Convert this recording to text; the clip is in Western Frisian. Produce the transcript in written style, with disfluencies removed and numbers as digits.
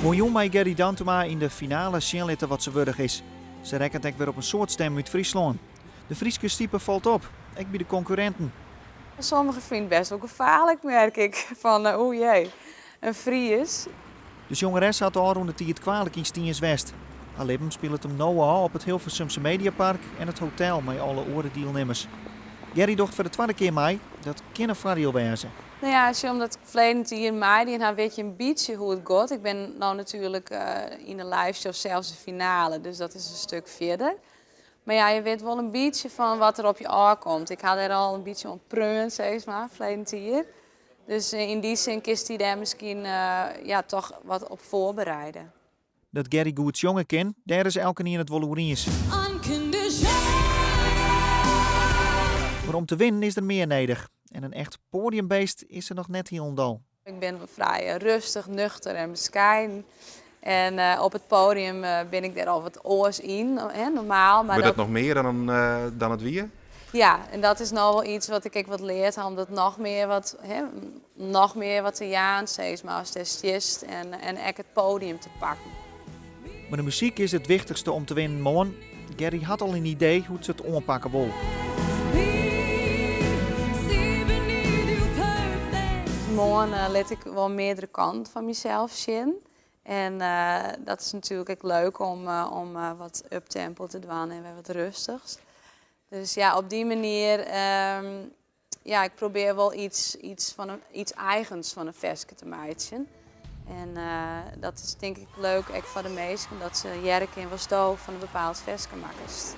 Moarnjûn mei Gerrie Dantuma yn de finale sjen litte wat se wurdich is. Se rekkenet ek wer op in soad stimmen út Fryslân. De Fryske stipe falt op, ek by de konkurrinten. Sommigen fine it best wol gefaarlik, merk ik. Fan o jee, in Fries. De sjongeres hat de ôfrûne tiid kwalik yn Stiens west. Har libben spilet him no ôf op it Hilversumse Mediapark en it hotel mei alle oare dielnimmers. Gerrie docht foar de twadde kear mei, dat kin in foardiel wêze. No ja, sjoch, omdat ik ferleden jier meidien ha, wit je in bytsje hoe't it giet. Ik bin no natuerlik yn de live show sels de finale, dus dat is in stik fierder. Mar ja, je wit wol in bytsje fan wat der op je ôfkomt. Ik ha dêr al in bytsje oan preaun, sis mar, ferleden jier. Dus yn dy sin kinst dy dêr miskien ja, toch wat op foarbereide. Dat Gerrie goed sjonge kin, dêr is elkenien it wol oer iens. Mar om te winnen is der mear nedich. En in echt poadiumbeest is se noch net hielendal. Ik bin frij rêstich, nuchter en beskeiden. En op it poadium bin ik dêr al wat oars yn, hè, normaal. Mar Wurdt dat noch mear dan it wie? Ja, en dat is no wol yts wat ik ek wat leard ha, om dat noch mear wat, hè, noch mear wat te jaan, sis mar, ast dêr stiest en ek it poadium te pakken. Mar de muzyk is it wichtichste om te winnen moarn. Gerrie hat al in idee hoe't se it oanpakke wol. Moarn lit ik wol meardere kanten fan mysels sjen. En dat is natuerlik ek leuk om wat uptempo te dwaan en wer wat rêstichs. Dus ja, op dy manier, ja, ik probearje wol yts eigens fan in ferske te meitsjen. En dat is tink ik leuk ek foar de minsken, dat se hearre kinne watsto fan in bepaald ferske makkest.